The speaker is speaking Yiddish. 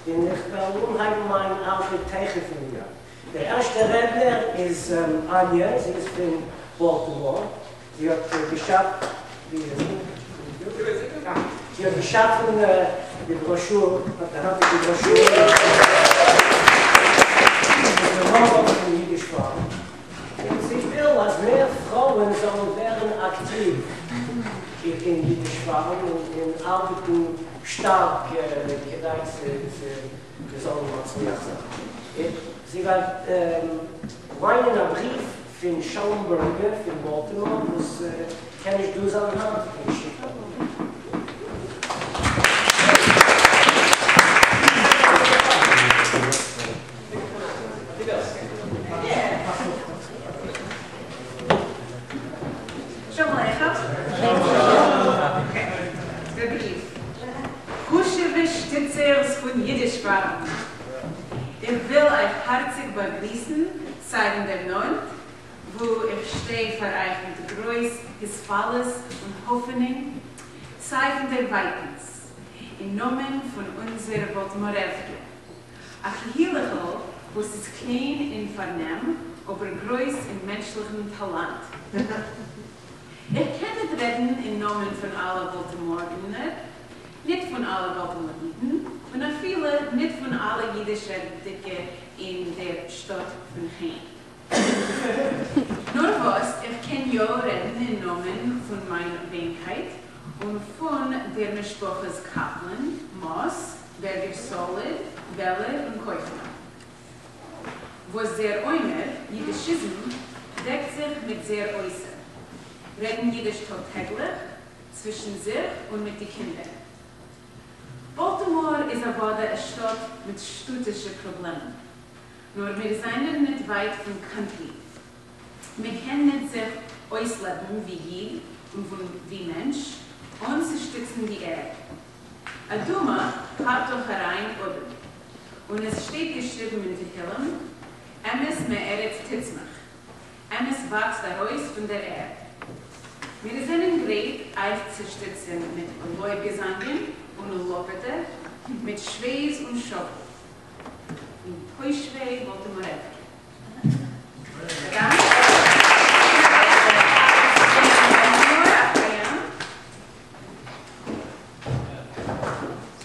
און איך וועל אנהייבן מיין ארבעט תיכף ומיד. דער ערשטער רעדנער איז אניא, זי איז פון באלטימאר, זי האט געשאפן די בראשור, די היינטיגע בראשור, די ראמען פון אידיש פארום, און זי וויל אז מער פרויען זאלן ווערן אקטיוו אין אידיש פארום און ארבעטן שטארק כדי צו זיי זאלן מצליח זיין. זי וועט ליינען א בריוו פון שלום בערגער פון באלטימאר וואס קען נישט דא זיין היינט האט ער געשיקט א בריוו. שלום עליכם. דער בריוו. חשוב'ע שטיצערס פון אידיש פארום, איך וויל אייך הארציג באגריסן סיי פון דער נאנט, וואו איך שטיי פאר אייך מיט גרויס התפעלות און האפענונג, סיי פון דער ווייטנס, אין נאמען פון אונזער באלטימארעווקע, א קהילה'כל וואס איז קליין אין פארנעם, אבער גרויס אין מענטשליכן טאלאנט. איך קען ניט רעדן אין נאמען פון אלע באלטימארער, ניט פון אלע באלטימאר אידן, און אפילו ניט פון אלע אידיש-רעדנדיקע אין דער שטאט פון חן. נאר וואס, איך קען יא רעדן אין נאמען פון מיין ווינקייט און פון דער משפחות קאפלן, מאס, בערגער סאליד, וועלער און קויפמאן. וואס זייער אומר, יידישיזם, דעקט זיך מיט זייער עושה. רעדן יידיש טאג-טעגליך, צווישן זיך און מיט די קינדער. באלטימאר איז אוודאי א שטאט מיט שטאטישע פראבלעמען. נאר מיר זענען ניט ווייט פון קאנטרי. מען קען ניט זיך אויסלעבן ווי איד און ווי מענטש, אן צו שטיצן די ערד. אדמה כאפט דאך אריין אדם. און עס שטייט געשריבן אין תהילים, אמת מארץ תצמח, אמת וואקסט ארויס פון דער ערד. מיר זענען גרייט אייך צו שטיצן מיט לויב-געזאנגען און לאפעטע, מיט שווייס און שאוול. און תושבי באלטימארעווקע.